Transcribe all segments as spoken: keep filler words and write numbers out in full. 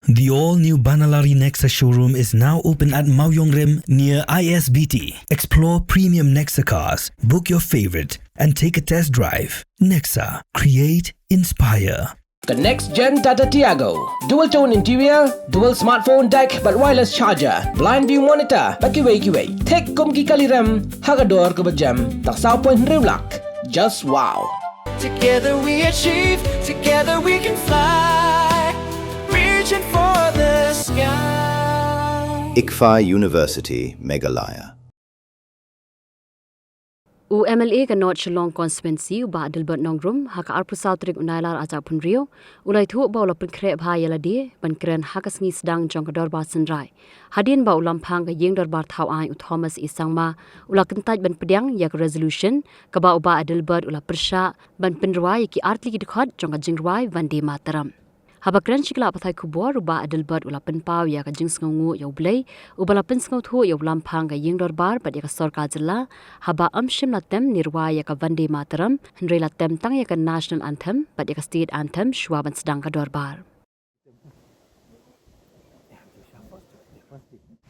The all-new Banalari Nexa showroom is now open at Mawiong Rim near I S B T. Explore premium Nexa cars, book your favorite, and take a test drive. Nexa, create, inspire. The next gen Tata Tiago. Dual tone interior, dual smartphone deck, bad wireless charger, blind view monitor, bad kiwei kiwei. Thik kum ki kali rem, ha ka dor kaba jem, tang saw point hynriew lak. Just wow. Together we achieve, together we can fly. Reaching for the sky. ICFAI University, Meghalaya. U M L A ka North Shillong Constituency, u Bah Adelbert Nongrum, ha ka arphew saw tarik u Nailar arhajar arphew hynriew, u la ïathuh ba u la pynkhreh bha ïa lade ban kren ha ka sngi sdang jong ka Dorbar Synrai. Hadien ba u Lamphang ka Ïing Dorbar Thaw Aiñ u Thomas E Sangma u la kyntait ban pdiang ïa ka resolution kaba u Bah Adelbert u la pyrshah ban pynrwai ïa ki artylli ki dkhot jong ka jingrwai Vande Mataram. Haba kren sha ki lad pathai khubor, u Bah Adelbert u la pynpaw ïa ka jingsngewnguh ïa U Blei uba la pynsngewthuh ïa u Lamphang ka Ïing Dorbar bad ïa ka sorkar jylla, haba ym shym la tem ne rwai ïa ka Vande Mataram, hynrei la tem tang ïa ka National Anthem bad ïa ka State Anthem shuwa ban sdang ka dorbar.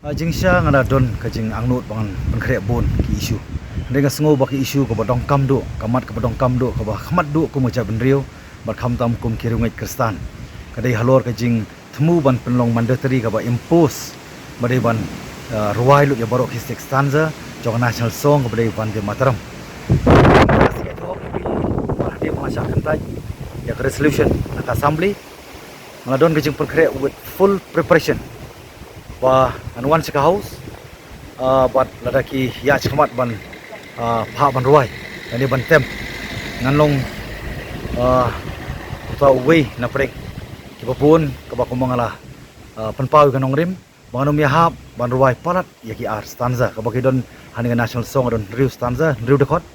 Ah, jingshisha nga la don ka jingangnud ba ngan pynkhreh bun ki issue. Hynrei nga sngew ba ki issue kaba donkam duh, ka mat kaba donkam duh, kaba khmat duh kum ka jaitbynriew bad khamtam kum ki riewngeit Khristan, ka dei halor ka jingthmu ban pynlong mandatory kaba impose, ba dei ban, ah, rwai lut ïa baroh ki six stanza jong ka national song kaba dei Vande Mataram. Ka sngi ka jong ka phi, ba dei ba nga shah kyntait ïa ka resolution na ka assembly. Nga la don ka jingpynkhreh with full preparation ba ngan wan sha ka House, ah, bad lada ki ïaid shakhmat ban, ah, phah ban rwai lane ban tem, ngan long, ah, uta uwei na pdeng kiba bun kaba kum ba nga la, ah, pynpaw ïa ka nongrim ba ngan ym ïahap ban rwai palat ïa ki ar stanza. Kaba ki don ha kane ka national song don hynriew stanza, hynriew dkhot.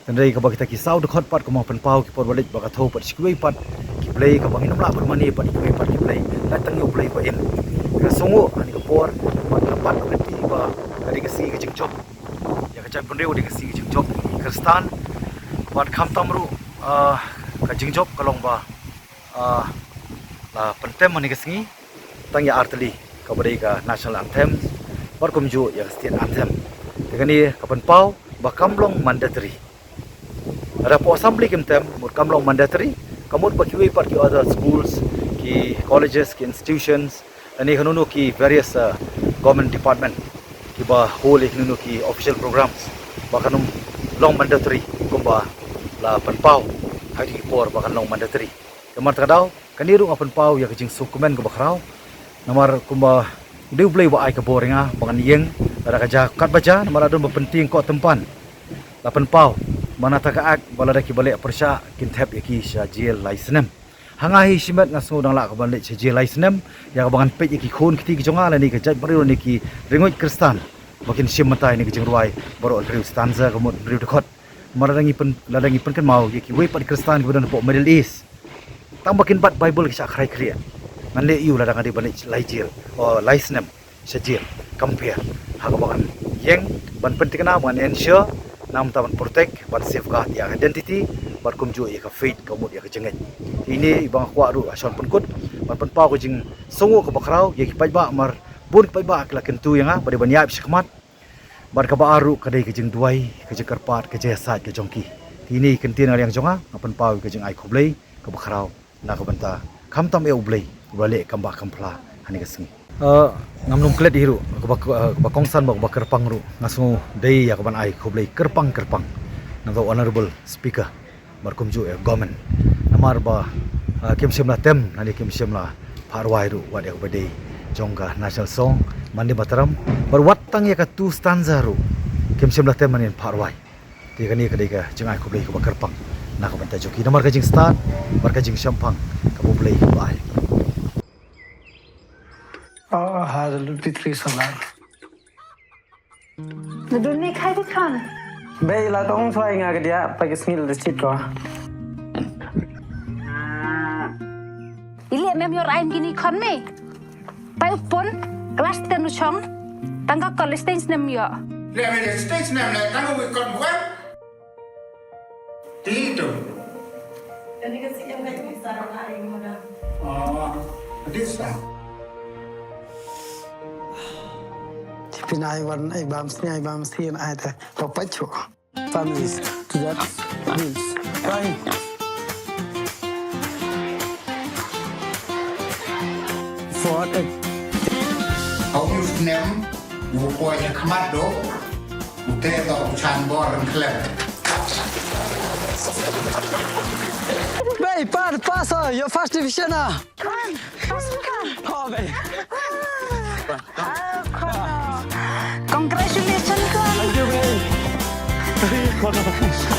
Hynrei kaba kita ki saw dkhot pat kumba pynpaw ki por ba leit ba ka thew pat sha kiwei pat ki blei, kaba ngin ym lah ban mane pat kiwei pat ki blei, lait tang ïa U Blei ba im. Nga sngew ha kane ka por bad nga bat lynti ba ka dei ka sngi ka jingjop ïa ka jaitbynriew, ka dei ka sngi ka jingjop ïa ki Khristan. Bad khamtam ruh, ah, ka jingjop ka long ba, ah, la pyntem ha kane ka sngi tang ïa artylli, kaba dei ka national anthem bad kumjuh ïa ka state anthem. Te kane ka pynpaw ba kam long mandatory. Lada hapoh assembly kim tem, mut kam long mandatory, ka mut ba kiwei pat ki other schools, ki colleges, ki institutions, lane kano kano ki various, uh, government department kiba hold ïa kano kano ki official programs, ba kan ym long mandatory kumba la pynpaw ha kito ki por ba kan long mandatory. Te namar kata ka daw, kane ruh nga pynpaw ïa ka jingsngewkmen kaba khraw. Namar kumba u dei U Blei uba ai ka bor ïa nga ba ngan ïeng lada ka jia katba jia, namar la don ba pyntieng koh tympan. La pynpaw ba na kata ka Act ba lada kiba leh pyrshah kin thep ïa ki sha jail lai snem. Ha nga hi shimet nga sngew dang lah ka ban leit sha jail lai snem ïa kaba ngan peit ïa ki khun kti ki jong nga lane ka jaitbynriew lane ki riewngeit Khristan ba kin shim mynta ïa kane ka jingrwai baroh hynriew stanza, ka mut hynriew dkhot. Namar lada ngi pyn, lada ngi pynkynmaw ïa kiwei pat ki Khristan kiba don hapoh Middle East, tang ba kin bat Baibl ki shah khrai khriat. Ngan leh aïu lada nga dei ban leit lai jail, o, lai snem sha jail, compare ha kaba ngan ïeng ban pynthikna, ban ensure, namar ban protect, ban safeguard ïa ka identity bad kumjuh ïa ka faith, ka mut ïa ka jingngeit. Te ine iba nga kwah ruh ha shon pynkut ban pynpaw ka jingsngewnguh kaba khraw ïa ki paidbah, namar bun ki paidbah ki la kyntu ïa nga ba dei ban ïaid shakhmat. Bad kaba ar ruh ka dei ka jingduwai, ka jingkyrpad, ka jingïasaid ka jong ki. Te ine i kyntien na ka liang jong nga, nga pynpaw ïa ka jingai khublei kaba khraw na ka bynta khamtam ïa U Blei uba leh kam bah kam phla ha kane ka sngi. Eh, ngam nym klet hi ruh, kaba, eh, kaba kongsan bad kaba kyrpang ruh, nga sngew dei ïa ka ban ai khublei kyrpang kyrpang na ka Honourable Speaker bad kumjuh ïa ka government. Namar ba, ah, kim shym la tem lane kim shym la phah rwai ruh wat ïa kaba dei jong ka national song Vande Mataram, bad wat tang ïa ka two stanza ruh kim shym la tem lane phah rwai. Te kane ka dei ka jingai khublei kaba kyrpang na ka bynta jong ki namar ka jingstad bad ka jingshemphang kaba U Blei u la ai. Oh, hallelujah, three salar. Nadun ne khai di khan. Bei la tong soi nga ka dia pa ka sngi la sit ko. Ili mem yor ain gini khon me. Pai upon class ten u chong. Tang ka college ten snem yo. Le me le stage snem le tang ka wi kon bukan. Ti tu. Kani ka si yang kai ni sarang ai mo da. Oh, this time. Pynai wan ai bam sniai bam sien ai te. Papat cho. Families. That's means. Fine. For it. Hau yu snem, u poi nya khmat do, u te do u chan bor ren khlem. Bei, pat, pass, uh, your first division, ah. Come on, pass, come on. Oh, bei. Oh, come on. Congratulations, come on. Thank you, bei. Thank you, come on.